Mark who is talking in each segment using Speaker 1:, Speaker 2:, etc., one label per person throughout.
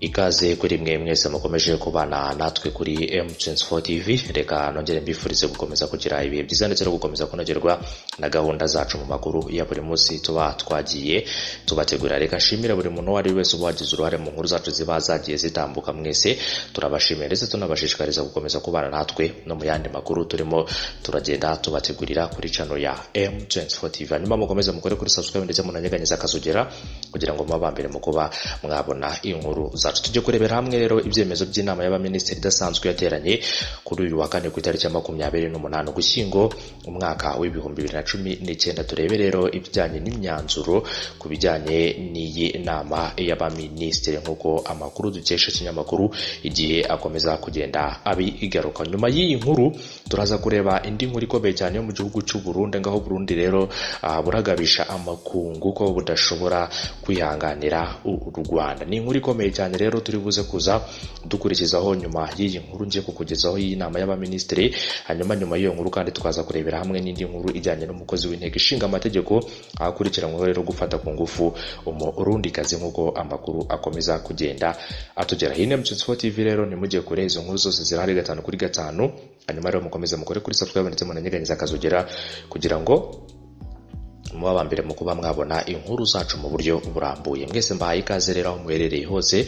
Speaker 1: Ikaze kuri mwe mwese mukomeje kubana natwe kuri M24 TV. Reka nongere mbifurize gukomeza kugira ibihe byiza ndetse no gukomeza kunogerwa na gahunda zacu mu makuru ya buri munsi tuba twagiye tubategurira. Reka nshimire buri muntu uwo ari we wese uba wagize uruhare mu nkuru zacu ziba zagiye zitambuka. Mwese turabashimiye ndetse tunabashishikariza gukomeza kubana natwe no mu yandi makuru turimo turagenda tubategurira kuri channel ya M24 TV. Hanyuma mukomeze mukore kuri subscribe ndetse munanyeganyeza akazogera kugira ngo mube mbere mu kuba mwabona inkuru zacu. Tujye kurebera hamwe rero ibyemezo by'inama y'abaminisitiri idasanzwe yateranye kuri uyu wa kane ku itariki ya 28 Ugushyingo umwaka w'2019. Turebe rero ibijyanye n'imyanzuro ku bijyanye n'iyi nama y'abaminisitiri, nk'uko amakuru dukesha ikinyamakuru Igihe akomeza kugenda abigaruka. Nyuma y'iyi nkuru turaza kureba indi nkuru ikomeye cyane yo mu gihugu cy'u Burundi, ngaho Burundi rero buragabisha amakungu ko budashobora kwihanganira u Rwanda. Ni inkuru ikomeye cyane rero turi buze kuza dukurikizaho nyuma y'iyi nkuru ngiye kukugezaho y'iyi nama y'abaminisitiri. Hanyuma nyuma y'iyo nkuru kandi tukaza kurebera hamwe n'indi nkuru ijyanye n'umukozi w'inteko ishinga amategeko ahakurikiranyweho rero gufata ku ngufu umurundikazi, nk'uko amakuru akomeza kugenda atugera hino. M24 TV rero, ntimujye kure, izo nkuru zose zirahari gatanu kuri gatanu. Hanyuma rero mukomeze mukore kuri subscribe ndetse munanyeganyeza akazogera kugira ngo muba mbere mu kuba mwabona inkuru zacu mu buryo burambuye. Mwese mbahaye ikaze rero aho muherereye hose.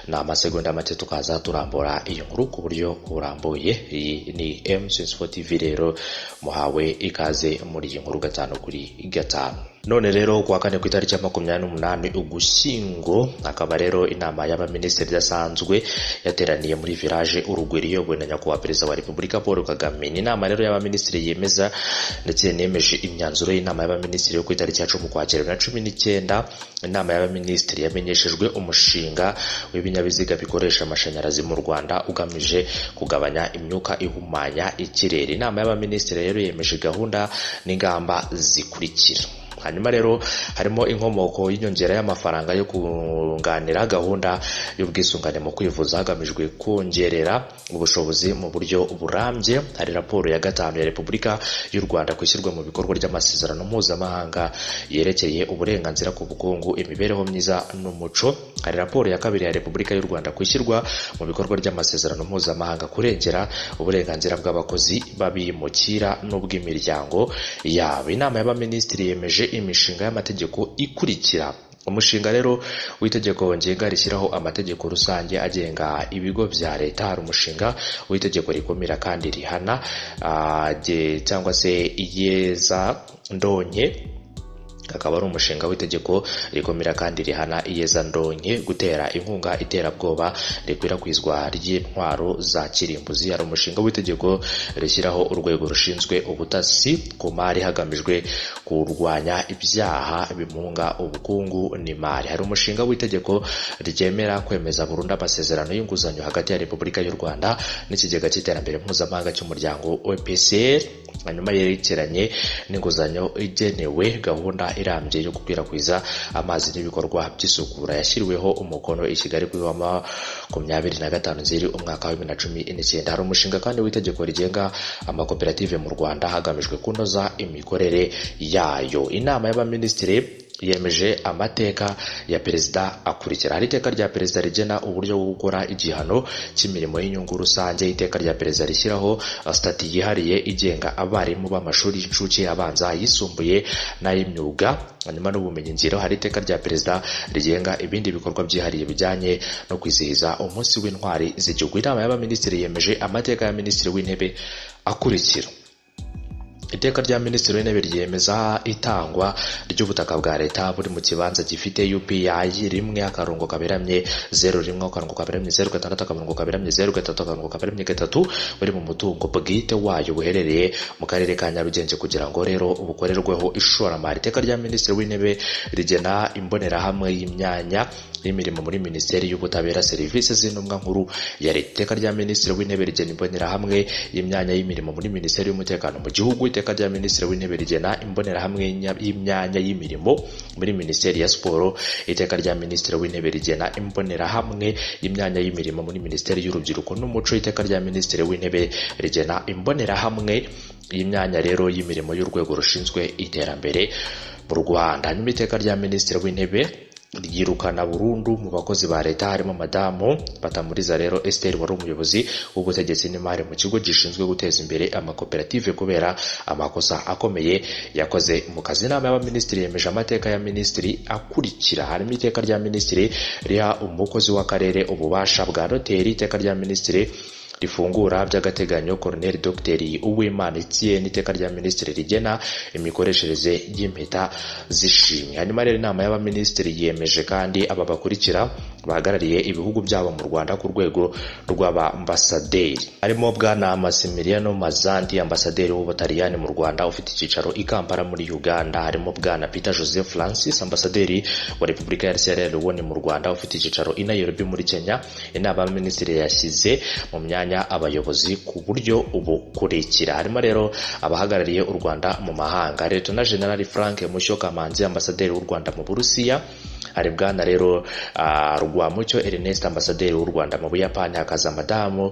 Speaker 1: Ni amasegonda make tukaza turambura iyi nkuru ku buryo burambuye. Iyi ni M24 TV rero, muhawe ikaze muri iyi nkuru gatanu kuri gatanu. None rero kuwa kane ku itariki ya 28 Ugushyingo, akaba rero inama y'abaminisitiri idasanzwe yateraniye muri Village Urugwiro, iyobowe na Nyakubahwa Perezida wa Repubulika Paul Kagame. Ni inama rero y'abaminisitiri yemeza ndetse yemeje imyanzuro y'inama y'abaminisitiri yo ku itariki ya 10 Ukwakira 2019. Inama y'abaminisitiri yamenyeshejwe umushinga w'ibinyabiziga bikoresha amashanyarazi mu Rwanda ugamije kugabanya imyuka ihumanya ikirere. Inama y'abaminisitiri rero yemeje gahunda n'ingamba zikurikira. Hanyuma rero harimo inkomoko y'inyongera y'amafaranga yo kunganira gahunda y'ubwisungane mu kwivuza hagamijwe kongerera ubushobozi mu buryo burambye. Hari raporo ya gatanu ya Repubulika y'u Rwanda ku ishyirwa mu bikorwa ry'amasezerano mpuzamahanga yerekeye uburenganzira ku bukungu, imibereho myiza n'umuco. Hari raporo ya kabiri ya Repubulika y'u Rwanda ku ishyirwa mu bikorwa ry'amasezerano mpuzamahanga kurengera uburenganzira bw'abakozi b'abimukira n'ubw'imiryango yabo. Inama y'abaminisitiri yemeje imishinga y'amategeko ikurikira: umushinga rero w'itegeko ngenga rishyiraho amategeko rusange agenga ibigo bya leta. Hari umushinga w'itegeko rikumira kandi rihana cyangwa se iyeza ndonke, akaba ari umushinga w'itegeko rikumira kandi rihana iyezandonke, gutera inkunga iterabwoba rikwirakwizwa ry'intwaro za kirimbuzi. Hari umushinga w'itegeko rishyiraho urwego rushinzwe ubutasi ku mari hagamijwe kurwanya ibyaha bimunga ubukungu n'imari. Hari umushinga w'itegeko ryemera kwemeza burundu amasezerano y'inguzanyo hagati ya Repubulika y'u Rwanda n'Ikigega cy'Iterambere Mpuzamahanga cy'Umuryango OPCR, hanyuma yerekeranye n'inguzanyo igenewe gahunda irambye yo gukwirakwiza amazi n'ibikorwa by'isukura, yashyiriweho umukono i Kigali kuri wa 25 Nzeri umwaka wa 2019. Hari umushinga kandi w'itegeko rigenga amakoperative mu Rwanda hagamijwe kunoza imikorere yayo. Inama y'abaminisitiri yemeje amateka ya perezida akurikira: hari iteka rya perezida rigena uburyo bwo gukora igihano cy'imirimo y'inyungu rusange, iteka rya perezida rishyiraho sitati yihariye igenga abarimu b'amashuri y'incuke, abanza, ayisumbuye n'ay'imyuga hanyuma n'ubumenyingiro. Hari iteka rya perezida rigenga ibindi bikorwa byihariye bijyanye no kwizihiza Umunsi w'Intwari z'Igihugu. Inama y'abaminisitiri yemeje amateka ya minisitiri w'intebe akurikira: iteka rya minisitiri w'intebe ryemeza itangwa ry'ubutaka bwa leta buri mu kibanza gifite UPI 1-01-06-06-03 buri mu mutungo bwite wayo, buherereye mu karere ka Nyarugenge, kugira ngo rero bukorerweho ishoramari. Iteka rya minisitiri w'intebe rigena imbonerahamwe y'imyanya y'imirimo muri Minisiteri y'Ubutabera, serivisi z'Intumwa Nkuru ya Leta. Iteka rya minisitiri w'intebe rigena imbonerahamwe y'imyanya y'imirimo muri Minisiteri y'Umutekano mu gihugu. Iteka rya minisitiri w'intebe rigena imbonerahamwe y'imyanya y'imirimo muri Minisiteri ya Siporo. Iteka rya minisitiri w'intebe rigena imbonerahamwe y'imyanya y'imirimo muri Minisiteri y'Urubyiruko n'Umuco. Iteka rya minisitiri w'intebe rigena imbonerahamwe y'imyanya rero y'imirimo y'Urwego rushinzwe Iterambere mu Rwanda. Hanyuma iteka rya minisitiri w'intebe Ryirukana burundu mu bakozi ba leta harimo madamu Batamuriza rero Esther, wari umuyobozi w'ubutegetsi n'imari mu kigo gishinzwe guteza imbere amakoperative, kubera amakosa akomeye yakoze mu kazi. Inama y'abaminisitiri yemeje amateka ya minisitiri akurikira. Harimo iteka rya minisitiri riha umukozi w'akarere ububasha bwa noteri, iteka rya minisitiri rifungura by'agateganyo Colonel Dr Uwimana Etienne, iteka rya minisitiri rigena imikoreshereze y'impeta z'ishimwe. Hanyuma rero inama y'abaminisitiri yemeje kandi aba bakurikira bahagarariye ibihugu byabo mu Rwanda ku rwego rw'abambasaderi, harimo bwana Massimiliano Mazzanti, ambasaderi w'Ubutaliyani mu Rwanda ufite icyicaro i Kampala muri Uganda. Harimo bwana Peter Joseph Francis, ambasaderi wa Repubulika ya Sierra Leone mu Rwanda ufite icyicaro i Nairobi muri Kenya. Inama y'abaminisitiri yashyize mu myanya abayobozi ku buryo bukurikira. Harimo rero abahagarariye u Rwanda mu mahanga: Leta General Frank Mushyo Kamanzi, ambasaderi w'u Rwanda mu Burusiya. Hari bwana rero Rwamucyo Ernest, ambasaderi w'u Rwanda mu Buyapani. Hakaza madamu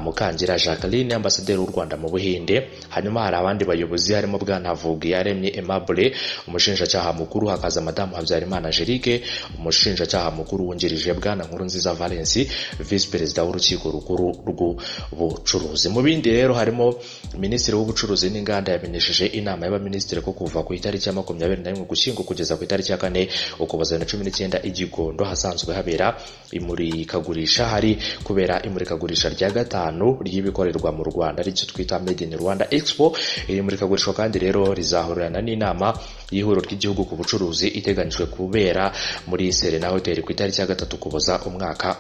Speaker 1: Mukangira Jacqueline, ambasaderi w'u Rwanda mu Buhinde. Hanyuma hari abandi bayobozi, harimo bwana Havugiyaremye Aimable, umushinjacyaha mukuru. Hakaza madamu Habyarimana Angelique, umushinjacyaha mukuru wungirije, bwana Nkurunziza Valens, visi perezida w'urukiko rukuru rw'ubucuruzi. Mu bindi rero harimo minisitiri w'ubucuruzi n'inganda yamenyesheje inama y'abaminisitiri ko kuva ku itariki ya 21 Ugushyingo kugeza ku itariki ya 4 Ukuboza 2019, i Gikondo hasanzwe habera imurikagurisha hari kubera imurikagurisha rya gatanu ry'ibikorerwa mu Rwanda, aricyo twita Made in Rwanda Expo. Iri murikagurishwa kandi rero rizahurirana n'inama y'ihuriro ry'igihugu ku bucuruzi iteganyijwe kubera muri Serena Hotel ku itariki ya 3 Ukuboza umwaka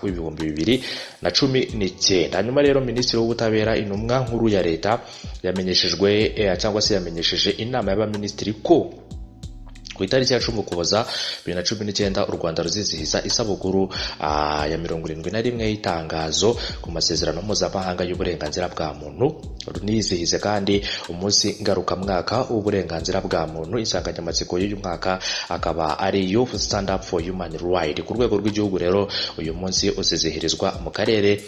Speaker 1: w'2019. Hanyuma rero minisitiri w'ubutabera, intumwa nkuru ya leta, yamenyeshejwe cyangwa se yamenyesheje inama y'abaminisitiri ko ku itariki ya 10 Ukuboza 2019 u Rwanda ruzizihiza isabukuru ya 71 y'itangazo ku masezerano mpuzamahanga y'uburenganzira bwa muntu, runizihize kandi umunsi ngarukamwaka w'uburenganzira bwa muntu. Insanganyamatsiko y'uyu mwaka akaba ari "Youth Stand Up for Human Rights". Ku rwego rw'igihugu rero uyu munsi uzizihirizwa mu karere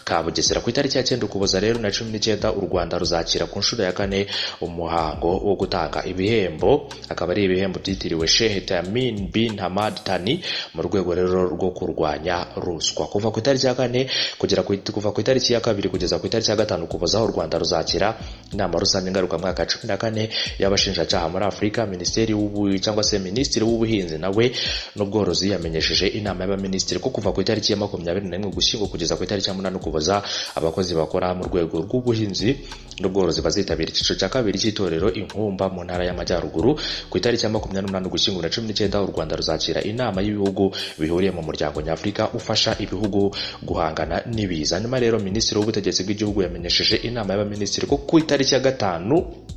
Speaker 1: ka Bugesera. Ku itariki ya 9 Ukuboza rero na 19 u Rwanda ruzakira ku nshuro ya kane umuhango wo gutanga ibihembo, akaba ari ibihembo byitiriwe Sheikh Tamim bin Hamad Thani mu rwego rero rwo kurwanya ruswa. Kuva ku itariki ya kane kugera kuva ku itariki ya 2 kugeza ku itariki ya 5 Ukuboza u Rwanda ruzakira inama rusange ngarukamwaka 14 y'abashinjacyaha muri Afurika. Minisiteri w'ubu cyangwa se minisitiri w'ubuhinzi nawe n'ubworozi yamenyesheje inama y'abaminisitiri ko kuva ku itariki ya 21 Ugushyingo kugeza ku itariki ya 8 Ukuboza abakozi bakora mu rwego rw'ubuhinzi n'ubworozi bazitabira icyiciro cya kabiri cy'itorero Inkumba mu ntara y'Amajyaruguru. Ku itariki ya 28 Ugushyingo na 19 u Rwanda ruzakira inama y'ibihugu bihuriye mu muryango nyafurika ufasha ibihugu guhangana n'ibiza. Nyuma rero minisitiri w'ubutegetsi bw'igihugu yamenyesheje inama y'abaminisitiri ko ku itariki ya 5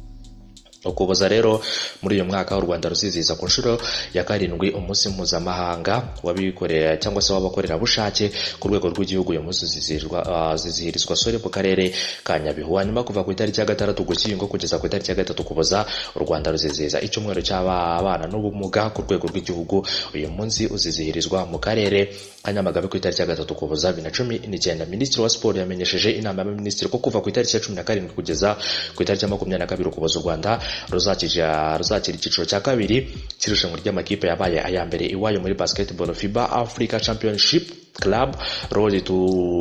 Speaker 1: Ukuboza rero muri uyu mwaka u Rwanda ruzizihiza ku nshuro ya karindwi umunsi mpuzamahanga w'abikorera cyangwa se w'abakorerabushake ku rwego rw'igihugu. Uyu munsi uzizihirizwa sore mu karere ka Nyabihu. Hanyuma kuva ku itariki ya 6 Ugushyingo kugeza ku itariki ya 3 Ukuboza u Rwanda ruzizihiza icyumweru cy'abana n'ubumuga ku rwego rw'igihugu. Uyu munsi uzizihirizwa mu karere ka Nyamagabe ku itariki ya 3 Ukuboza 2019. Minisitiri wa siporo yamenyesheje inama y'abaminisitiri ko kuva ku itariki ya 17 kugeza ku itariki ya 22 Ukuboza u Rwanda ruzakira icyiciro cya kabiri cy'irushanwa ry'amakipe yabaye aya mbere iwayo muri basketball, FIBA Africa Championship Club Road to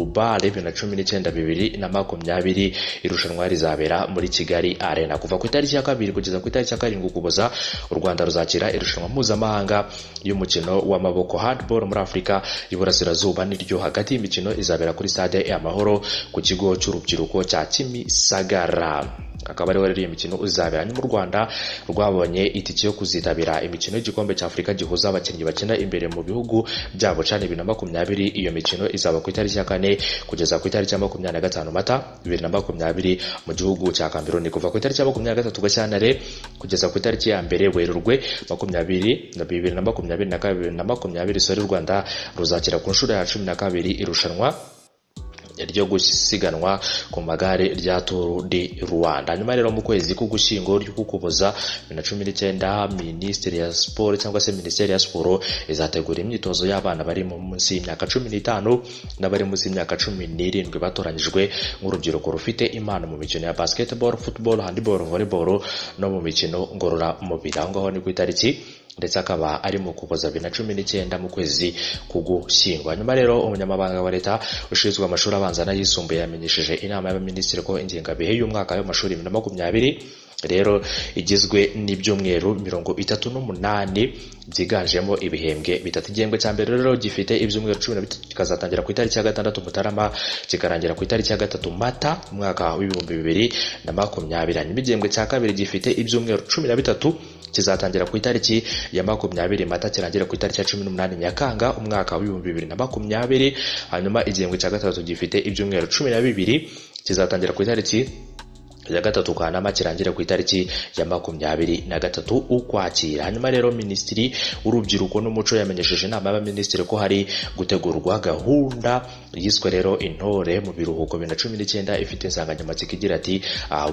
Speaker 1: BAL 2019 2020. Irushanwa rizabera muri Kigali Arena. Kuva ku itariki ya 2 kugeza ku itariki ya 7 Ukuboza u Rwanda ruzakira irushanwa mpuzamahanga y'umukino w'amaboko handball muri Afurika y'Iburasirazuba n'iryo hagati. Imikino izabera kuri stade Amahoro ku kigo cy'urubyiruko cya Kimisagara, akaba ariho rero iyi mikino izabera. Mu Rwanda rwabonye itike yo kuzitabira imikino y'igikombe cya Afurika gihuza abakinnyi bakina imbere mu bihugu byabo CHAN 2020. Iyo mikino izaba ku itariki ya 4 kugeza ku itariki ya 25 Mata 2020 mu gihugu cya Cameroon. Kuva ku itariki ya 23 Gashyantare kugeza ku itariki ya 1 Werurwe makumyabiri na bibiri na makumyabiri na kabiri na makumyabiri sore u Rwanda ruzakira ku nshuro ya 12 irushanwa ryo gusiganwa ku magare rya Tour du Rwanda. Nyuma rero mu kwezi k'Ugushyingo ry'Ukuboza 2019 Minisiteri ya Siporo cyangwa se Minisiteri ya Siporo izategura imyitozo y'abana bari munsi y'imyaka 15 n'abari munsi y'imyaka 17 batoranyijwe nk'urubyiruko rufite impano mu mikino ya basketball, football, handball, volleyball no mu mikino ngororamubiri. Aho ngaho ni ku itariki ndetse akaba ari mu Kuboza 2019 mu kwezi k'Ugushyingo. Hanyuma rero umunyamabanga wa leta ushinzwe amashuri abanza n'ayisumbuye yamenyesheje inama y'abaminisitiri ko ingengabihe y'umwaka w'amashuri 2020 rero igizwe n'ibyumweru 38 byiganjemo ibihembwe bitatu. Igihembwe cya mbere rero gifite ibyumweru 13, kikazatangira ku itariki ya 6 Mutarama, kikarangira ku itariki ya 3 Mata umwaka w'2020. Hanyuma igihembwe cya kabiri gifite ibyumweru 13, kizatangira ku itariki ya 20 Mata, kirangira ku itariki ya 18 Nyakanga umwaka w'2020. Hanyuma igihembwe cya gatatu gifite ibyumweru 12, kizatangira ku itariki ya 3 Kanama, kirangira ku itariki ya 23 Ukwakira. Hanyuma rero Minisitiri w'Urubyiruko n'Umuco yamenyesheje inama y'abaminisitiri ko hari gutegurwa gahunda yiswe rero Intore mu Biruhuko 2019, ifite insanganyamatsiko igira ati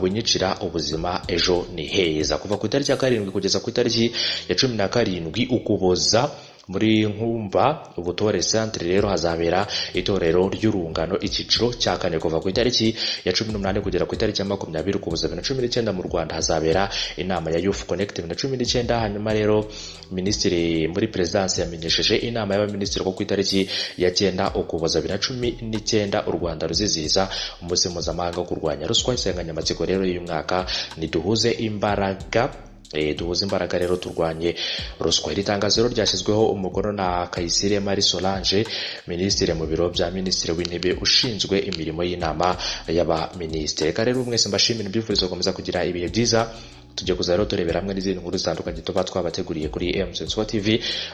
Speaker 1: "Winyicira ubuzima, ejo ni heza". Kuva ku itariki ya 7 kugeza ku itariki ya 17 Ukuboza, muri Nkumba Ubutore Centre rero hazabera itorero ry'urungano icyiciro cya kane. Kuva ku itariki ya 18 kugera ku itariki ya 20 Ukuboza 2019, mu Rwanda hazabera inama ya Youth Connect 2019. Hanyuma rero Minisitiri muri Perezidansi yamenyesheje inama y'abaminisitiri ko ku itariki ya 9 Ukuboza 2019 u Rwanda ruzizihiza umunsi mpuzamahanga wo kurwanya ruswa. Insanganyamatsiko rero y'uyu mwaka ni "Duhuze imbaraga". Duhuze imbaraga rero turwanye ruswa. Iri tangazo rero ryashyizweho umukono na Kayisire Marie Solange, Minisitiri mu biro bya Minisitiri w'Intebe ushinzwe imirimo y'inama y'abaminisitiri. Reka rero mwese mbashimira, ibyifurizo gukomeza kugira ibihe byiza. Tujye kuza rero turebera hamwe n'izindi nkuru zitandukanye tuba twabateguriye kuri M24 TV.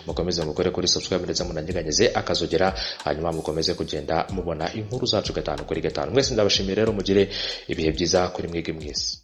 Speaker 1: Mukomeze mukore kuri subscribe ndetse munanyeganyeze akazogera, hanyuma mukomeze kugenda mubona inkuru zacu gatanu kuri gatanu. Mwese ndabashimiye rero, mugire ibihe byiza kuri mwebwe mwese.